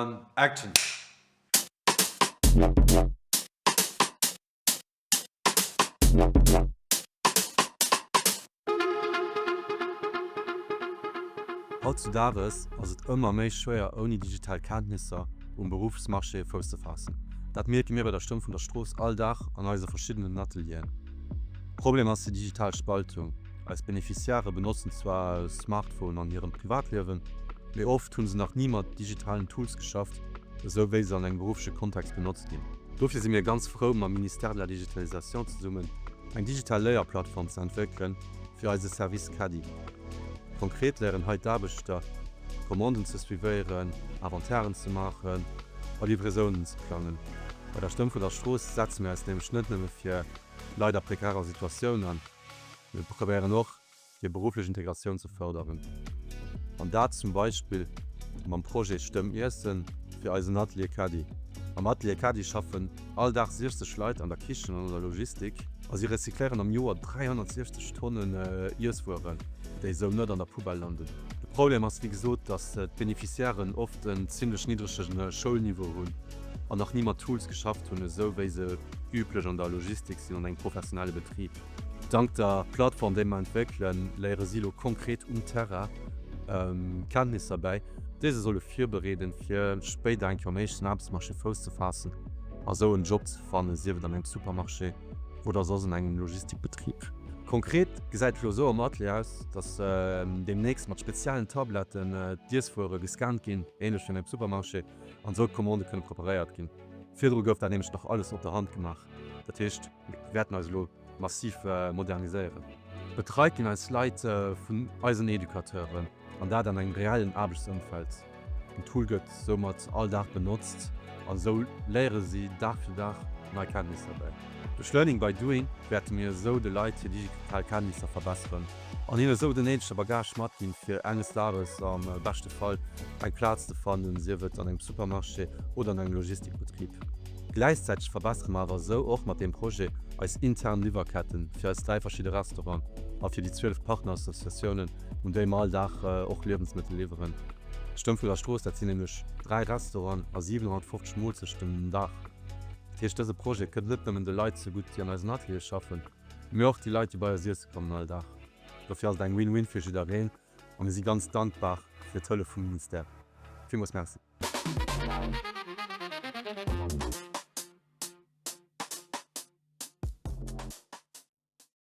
An Action! Hautzudaages ass et ëmmer méi schwéier ouni digital Kenntnisser um Beruffsmarché Fouss ze faassen. Dat mierke mir bei der Stëmm vun der Strooss all Dag an eise verschiddenen Atelieren. Problem ass déi digital Spaltung. Eis Beneficiairë benotzen zwar e Smartphone an hirem Privatliewen, mee oft hu se nach ni mat digitalen Tools geschafft, esou wéi se an engem beruffleche Kontext benotzt ginn. Dofir si mir ganz frou, mam Ministère de la Digitalisation zesummen eng digital Léierplattform ze entwéckelen fir eise Service Caddie. Konkret léieren hei d'Aarbechter, Commanden ze suivéieren, Inventairen ze maachen a Livraisonen ze plangen. Bei der Stëmm vun der Strooss setze mir eis nämlech net nëmme fir Leit a prekärer Situatioun an, mir probéieren och, hir berufflech Integratioun ze fërderen. An dat zum Beispill mam Projet Stëmm Iessen fir eisen Atelier Caddie. Am Atelier Caddie schaffen all Dag 60 Leit an der Kichen an an der Logistik a si recycléieren am Joer 360 Tonnen Iesswueren, déi esou net an der Poubelle landen. De Problem ass wéi gesot, datt d'Beneficiairen oft en zimmlech niddrege Schoulniveau hunn an nach ni mat Tools geschafft hunn, esou wéi se üblech an der Logistik sinn an engem professionelle Betrib. Dank der Plattform, déi mer entwéckelen, léiere si elo konkret um Terrain Kenntnisser bäi, déi se solle virbereeden, fir spéider eng Kéier um éischten Aarbechtsmarché Fouss ze faassen a sou en Job ze fannen, sief et an engem Supermarché oder soss an engem Logistikbetrib. Konkret gesäit et elo esou am Atelier aus, dass deemnächst mat speziellen Tabletten d'Iesswuere gescannt ginn, ähnlech wéi an engem Supermarché, an esou d'Commandë kënne preparéiert ginn. Virdru gouf dat nämlech nach alles op der Hand gemaach. Dat heescht, mir wäerten eis elo massiv moderniséieren. Betreit ginn eis Leit vun eisen Educateuren, an dat an engem reellen Aarbechtsëmfeld. Den Tool gëtt soumat all Dag benotzt an esou léiere si Dag fir Dag nei Kenntnisser bäi. Duerch Learning by Doing wäerte mir esou de Leit hir digital Kenntnisser verbesseren an hinnen esou den néidege Bagage matginn, fir enges Dages am beschte Fall eng Plaz ze fannen, sief et an engem Supermarché oder an engem Logistikbetrib. Gläichzäiteg verbessere mer awer esou och mat deem Projet eis intern Liwwerketten fir eis 3 verschidde Restauranten a fir déi 12 Partnerassociatiounen, un déi mer all Dag och Liewensmëttel liwweren. D'Stëmm vun der Strooss, dat sinn nämlech 3 Restauranten a 750 Moolzechten den Dag. Dat heescht, dëse Projet kënnt net nëmmen de Leit zegutt, déi an eisen Ateliere schaffen, mee och déi Leit, déi bei eis iesse kommen all Dag. Dofir ass et eng Win-Win fir jiddereen a mir si ganz dankbar fir d'Hëllef vum Ministère. Villmools Merci.